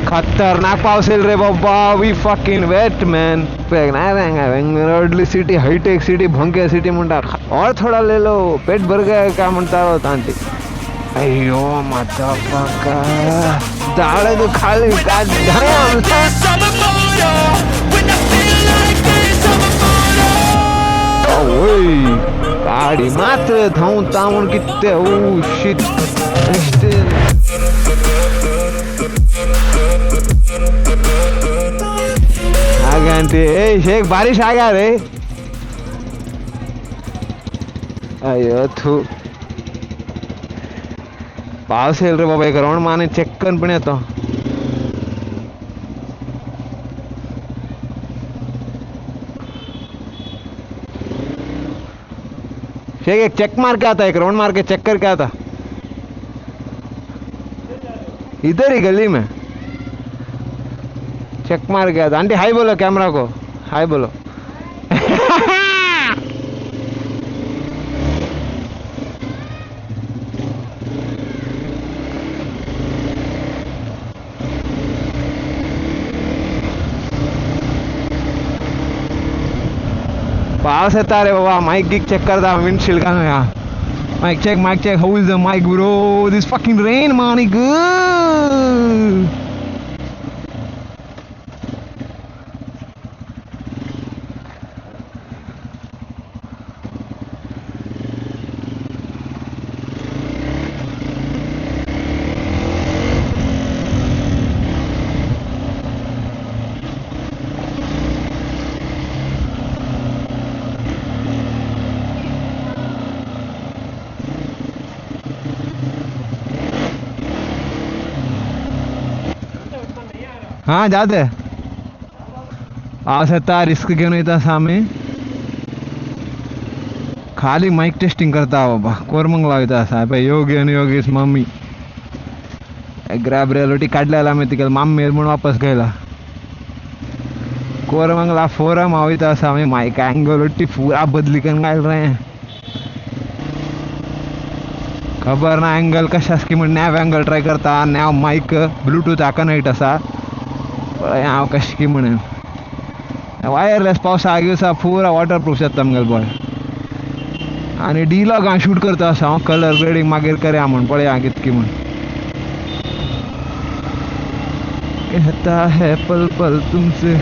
खतरनाक पावस येईल रे बाबा. We fucking wait man. नाही रे सिटी हायटेक सिटी भंके सिटी म्हणटा. और थोडा ले लो पेट भर गया काय म्हणता आंटी. अय्यो मदरफकर दाळे दुखाली का. गाडी मात्र धावून तावून किती. Oh shit. आ गया आंटी. ए शेख बारिश आ गया रे. अय्यो थू पावस येईल रे बाबा. एक राऊंड माने चेक पण येतो. शेख एक चेक मार के आता, एक राउंड मार के चेक करके आता. इधर ही गली में चेक मार के आता. आंटी हाय बोलो, कैमरा को हाय बोलो. पावस येता रे बाबा. माइक गिक चेक करता विंडशील्ड का. Mic check, mic check. How is the mic bro? This fucking rain Manik. हाँ जाते पावस येता. रिस्क घेऊन येता आमी. खाली माइक टेस्टिंग करता बाबा. कोरमंगला वयता आसा. पळय योगी आनी योगेश मम्मी ग्रॅब रेलोटी काडलेला आमी तिका माम्मी म्हूण वापस गेला. कोरमंगला फोरम वयता आसा आमी. मायक एंगल ओटी पुरा बदली करून घाल रे. खबर ना एंगल कशा की म्हण. नॅव एंगल ट्राय करता. नॅव मायक ब्लूटूथ कनेक्ट आसा. पळय हांव कशें की म्हणून वायरलेस पावसा दिवसा पुरा वॉटरप्रूफ जाता आमगेलो बॉय. आनी डीलॉग हांव शूट करता आसा. हांव कलर ग्रेडींग मागीर करया म्हूण. पळया कितकी म्हूण. कहता है पल पल तुमसे.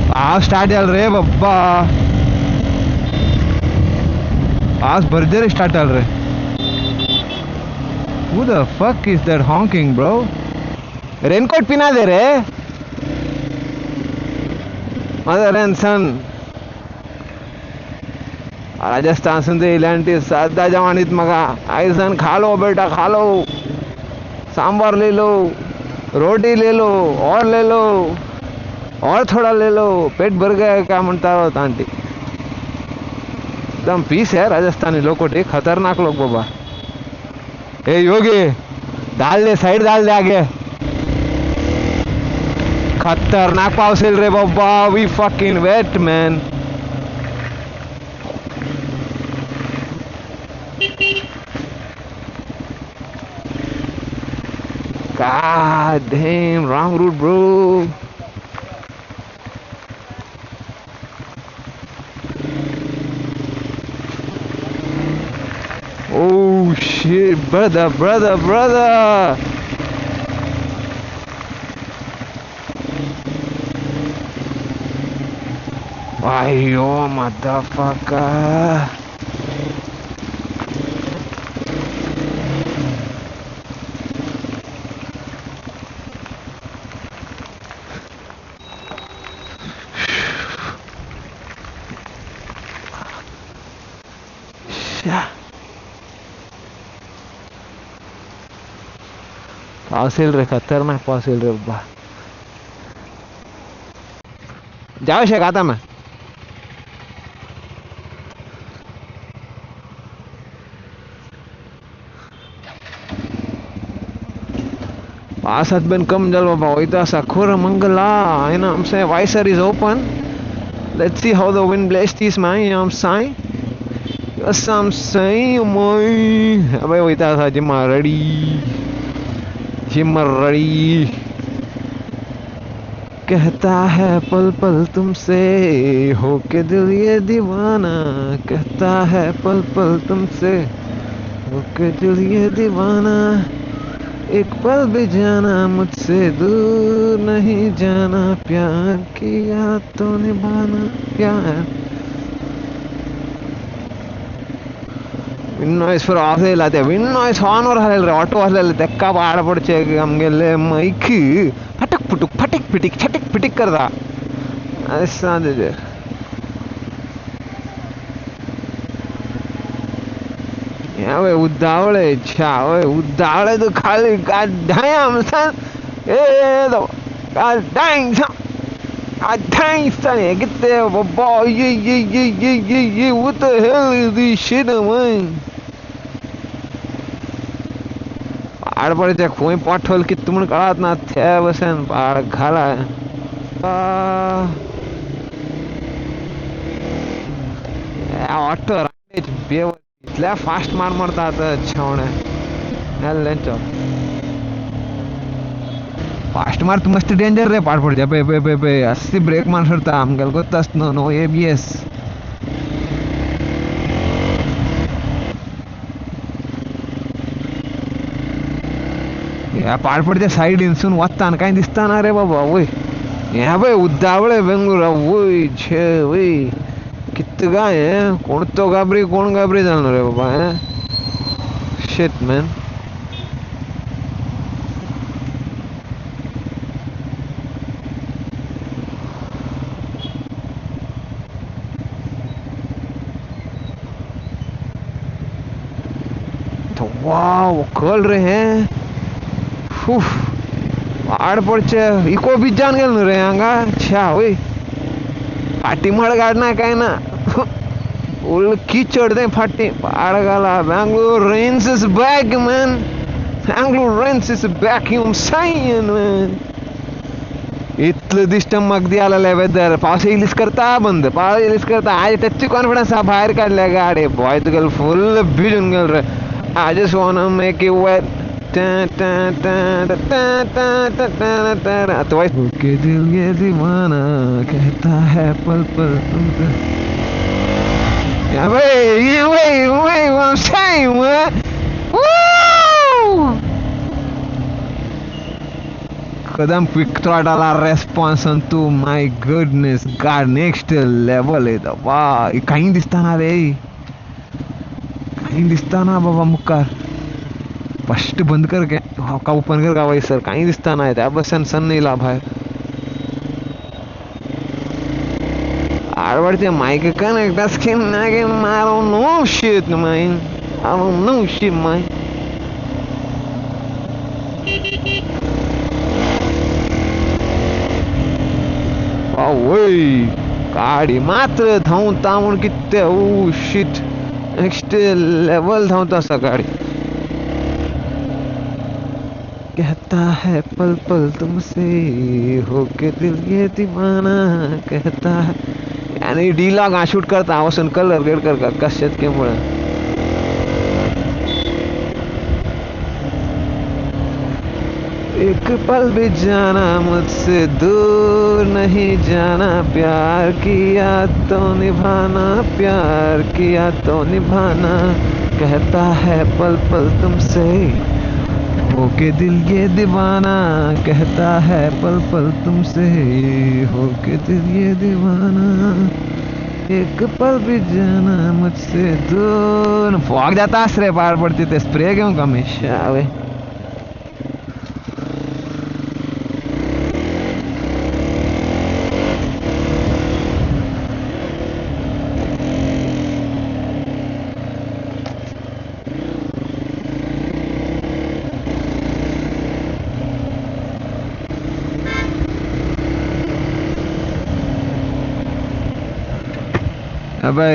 पावस स्टार्ट जालो रे बाबा. पावस भरजेर स्टार्ट जालो रे. Who the fuck is that honking bro? Raincoat पिना दे रे. Mother and son Rajasthan सून ते इलांटी सादा जवानीत मगा. आयसन खा लो बेटा खा लो, सांबार ले लो, रोटी ले लो, और ले लो, और थोड़ा ले लो, पेट भर गया काय म्हणता आंटी. एकदम पीस है राजस्थानी लोग. खतरनाक लोग बाबा. ए योगी डाल दे साइड, डाल दे आगे. खतरनाक पावस येईल रे बाबा. We fucking wait man. God damn, wrong route bro. Oh shit, brother, brother, brother. Ayo, motherfucker. पावस येईल रे. खतरनाक पावस येईल रे बाबा. जाओ शेख आता मैं. पावसात पण कम जालो बाबा. वयता आसा Koramangala. You know what I'm saying? Visor is open. Let's see how the wind bless this man. You know what I'm saying? Yes, I'm saying, man. अबे वयता आसा जिमा रेडी, जिमा रेडी. कहता है पल पल तुमसे हो के दिल ये दीवाना, कहता है पल पल तुमसे हो के दिल ये दीवाना, एक पल भी जाना मुझसे दूर नहीं जाना, प्यार किया तो निभाना प्यार. विंड नॉयज फुरा ऑफ येयला ते विंड नॉयज हॉर्नवर घालेल रे ऑटो वाजलेले तेका पाड पडचे आमगेले मैक फटक फुटूक फटीक फिटीक छटीक फिटीक करता दिसता तेजेर. हें वय उद्दावळे छ्या वय उद्दावळे तूं खाली God damn son A God damn son God damn son हें कितें तें बाबा ये ये ये ये ये ये what the hell is this shit man. पाड पडचे खंय पोठोल कितें म्हूण कळत ना ते बसून पाड घाला. ऑटो बेव इतल्या फास्ट मार मारता आतां छेवणे मेल्लेंचो. फास्ट मार मस्त डेंजर रे पाड पडचे. पळय पळय पळय पळय अस्सी ब्रेक मार सोडता आमगेलो गोत्त आसता न्हू नो ABS. ह्या पाड पडच्या सायडीनसून वता आनी कांय दिसता ना रे बाबा. वय हें पळय उद्दावळे बेंगळूर वय छे वय कितें काय हें कोण तो गाबरी कोण गाबरी जालो रे बाबा हें शीट मॅन. वाव कल रे हें पाड पडचे इको बीच जावन गेलो न्हू रे हांगा छ्या वय फाटी मड काडना काय ना फूल कीचड तें फाटी पाड घाला. Bangalore rains is back man, Bangalore rains is back you saying man. इतलो दिश्ट म्हाका दी आलेलें वेदर. पावस येयलीच करता बंद, पावस येयलीच करता. आयज तेची कॉन्फिडन्स आहा भायर काडल्या गाडी बॉय तुगेलो फूल भिजून गेलो रे. I just wanna make it wet. तो के दिल ये दीवाना कहता है पल पल तुमसे. Wait, wait, wait, what I'm saying, man. Woo! Kadam quick throttle response तू my goodness God next level येता. वा काही दिसता रे, काही दिसता ना बाबा मुखार. फस्ट बंद कर का ओपन कर का सर काही दिसता ना त्या बसन सन येयला भायर. आडवाडचे मायक connect skin I don't know shit man, I don't know shit man. आवय गाडी मात्र धांवता म्हूण कितें ओ शीट नेक्स्ट लेवल धांवता आसा गाडी. कहता है पल पल तुमसे हो के दिल ये दीवाना कहता है. आनी डिलॉग हांव शूट करता हांव वचून कलर ग्रेड करता कशेंच की म्हणून. एक पल भी जाना मुझसे दूर नहीं जाना, प्यार किया तो निभाना, प्यार किया तो निभाना, कहता है पल पल तुमसे होके दिल ये दीवाना, कहता है पल पल तुमसे होके दिल ये दीवाना, एक पल भी जाना मुझसे दूर. फॉग जाता रे पार पडती ते स्प्रे घेवंक हमेशा. वे अबे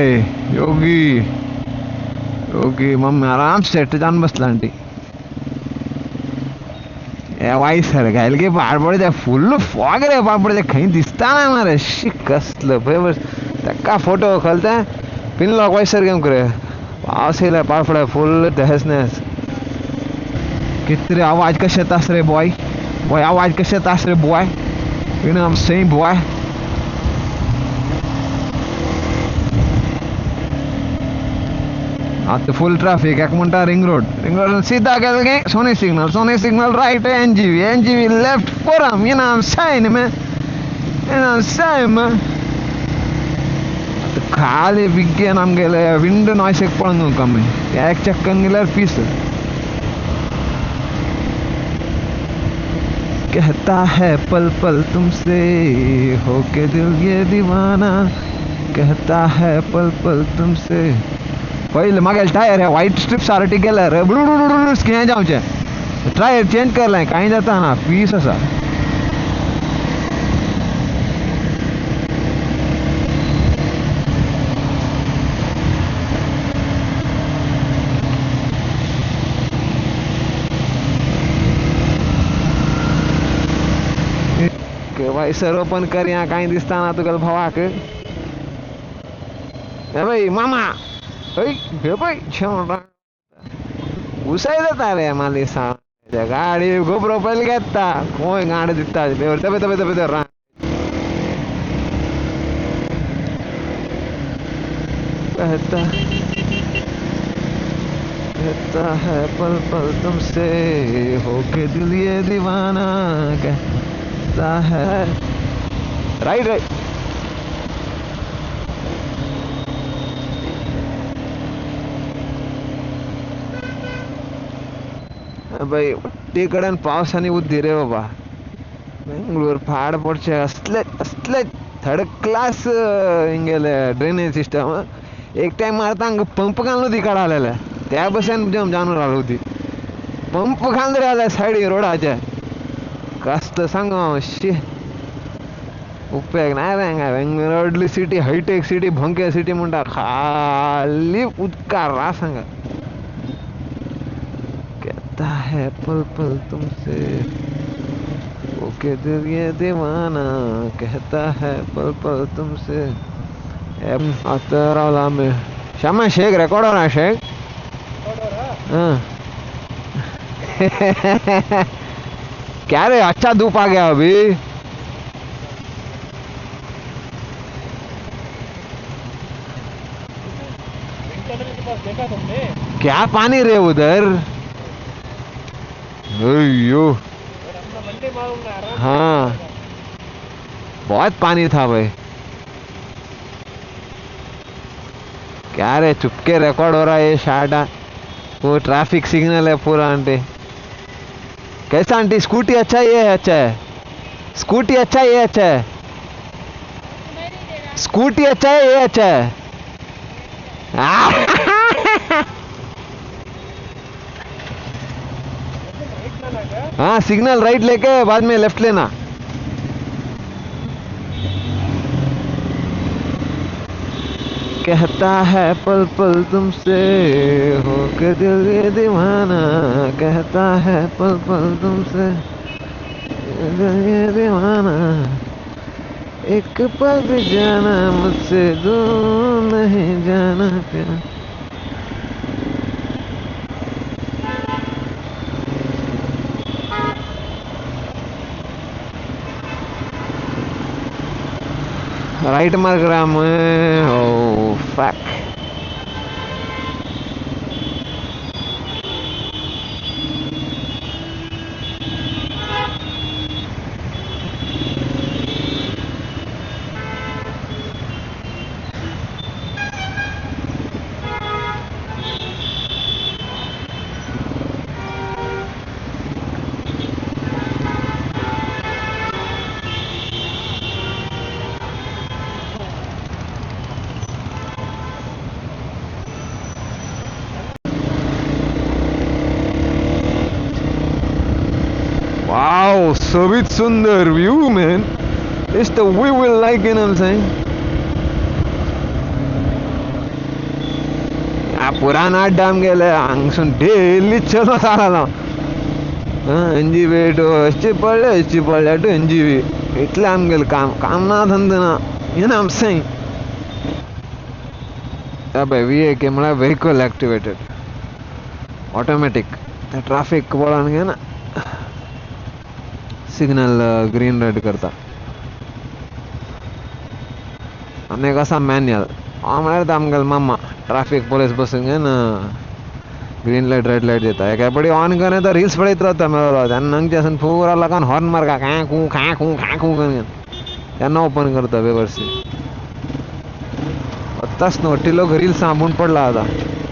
योगी योगी मम्मी आराम सेट जावन बसला आंटी. हे वाय सर घायल गे पाड पडते फुल्ल फॉग रे पाड पडते खंय दिसता ना मरे शी कसलो पळय बस. ताका फोटो खलता पिनलॉक वाय सर घेवंक रे. पावस येयला पाडफड्या फुल तहेस नहस. कितरे आवाज कशे येता रे बॉय, बॉय आवाज कशे येता रे boy, you know I am saying boy. आतां फुल ट्राफीक एक म्हणटा रिंग रोड, रिंग रोड सीधा गेले Sony signal, Sony signal right NGV, NGV left Forum, you know I am saying man, you know I am saying man. आतां खाली बिग्गेन आमगेले window noise एक पळोवन कमी, एक चक्कन गेल्यार पीस. कहता है पल पल तुमसे होके दिल ये दीवाना, कहता है पल पल तुमसे. पहिले मागेले टायर हे व्हायट स्ट्रिप सारटी गेल्यार बुडू स्किन जावचें, टायर चेंज करलें कांय जाता ना, पीस आसा. वायसर ओपन करया, कांय दिसता ना तुगेल्या भावाक. हे पळय मामा, हय हे पळय घुसाय जाता रे माली सांग, गाडी गोबरो पयलीं घेता, खंय गाडी दिता तबे तबे तबे रान. कहता कहता है पल पल तुमसे होके दिल ये दीवाना, कहता है. राइट राइट बाई, ते कडेन पावस आनी उद्दी रे बाबा. बेंगलोर पाड पडचें असले असले थर्ड क्लास हिंगेले ड्रेनेज सिस्टम. एक टायम मारता हांगा पंप घालून उदीक काडलेले, त्या भशेन जावन रावलो उदीक, पंप घालून रावले सायडी रोडाचे. कसलो सांगू हांव, शी उपेग ना रे हांगा. बेंगलोर व्हडली सिटी, हायटेक सिटी, भोंके सिटी म्हणटा, खाली उदका रास हांगा. कहता है पल पल तुमसे ओके दिल ये दीवाना, कहता है पल पल तुमसे. आतां रावला आमी. श्यामा शेख रेकॉर्डर आहा शेख. हाँ क्या रे, अच्छा धूप आ गया अभी. देखा तुमने क्या पानी रे उधर? अयो हाँ बहुत पानी था भाई. क्या रे चुपके रिकॉर्ड हो रहा है ये शाटा, वो ट्रैफिक सिग्नल है पूरा. आंटी कैसा आंटी, स्कूटी अच्छा ये है? अच्छा है स्कूटी, अच्छा ये अच्छा है स्कूटी, अच्छा है ये अच्छा है. हाँ सिग्नल राइट लेके बाद में लेफ्ट लेना. कहता है पल पल तुमसे होके दिल ये दीवाना, कहता है पल पल तुमसे दिल ये दीवाना, एक पल भी जाना मुझसे दूर नहीं जाना प्यार. राइट मार्क राम. ओ फक, सवित सुंदर view man. It's the we will like, you know what I'm saying. पुराना डॅम गेले हांगसून डेली चलो सारा. एनजीबी टू एसची पडले, एसची पडले टू एनजीबी, इतलें आमगेलें काम, काम ना धंदो ना, you know what I'm saying. पळय वी ए के म्हळ्यार व्हेकल एक्टिवेटेड ऑटोमॅटीक. ते ट्राफीक पळोवन घेना सिग्नल ग्रीन रेड करता. आनी एक आसा मॅन्युअल. हो म्हळ्यार आमगेलो मामा ट्राफीक पोलीस बसून घेवन ग्रीन लायट रेड लायट दिता. एका पडी ऑन करून तो रिल्स पळयत रावता मेळलो तेन्ना हांगचे आसून पुरा लोकांक हॉर्न मारता कां कूं कां कूं कां कूं करून तेन्ना ओपन करता बेवर्सी. आत्ताच न्हू हट्टी लोक रिल्स सांबून पडला आतां.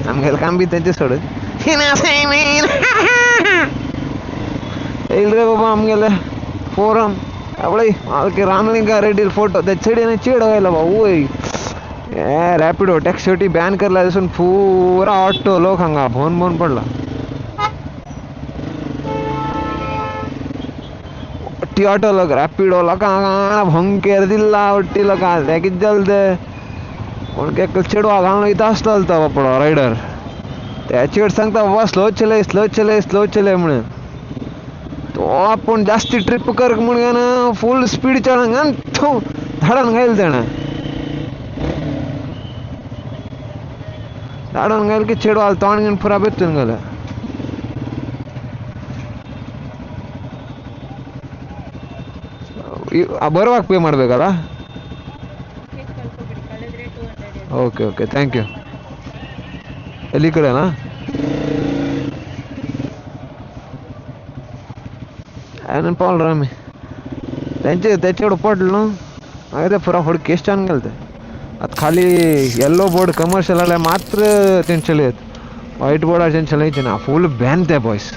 आमगेलें काम बी तेंचें सोडून येयल रे बाबा आमगेले फोरम. पळय मालकी रामलिंगा रेड्डी फोटो ते चेडयेन चेड घायला बाबा. वय हे रॅपिडो टॅक्सी बॅन करला दिसून पुरा ऑटो लोक हांगा भोवन भोवन पडला. ಒಟ್ಟಿ ಆಟೋ लोक रॅपिडो लोकांक भोंकेर दिल्ला ಒಟ್ಟಿ लोकांक. ते कितें जालें ते कोण एकलो चेडवा घालून वयता आसतलो तो बापडो रायडर. ते चेड सांगता बाबा स्लो चलय स्लो चलय स्लो चलय म्हणून. तो आपूण जास्ती ट्रीप कर म्हणून फूल स्पीड चडोवन धाडून घायल तेणें. धाडून घायल की चेडवाल तोंड घेवन पुरा बेतून गेलें. ಬರುವಾಗ ಪೇ ಮಾಡಬೇಕಲ್ಲ? Okay okay thank you. ಎಲ್ಲಿ ಕಡೆನಾ? हांवें पावलो रे आमी तेंचे ते चेडूं पडलो न्हू मागीर ते पुरा हुडकेस्टान गेले ते. आतां खाली येल्लो बोर्ड कमर्शियल जाल्यार मात्र तेंचे चलयत, व्हायट बोर्डार तेंचे चलयचे ना. फूल बॅन ते बॉयस.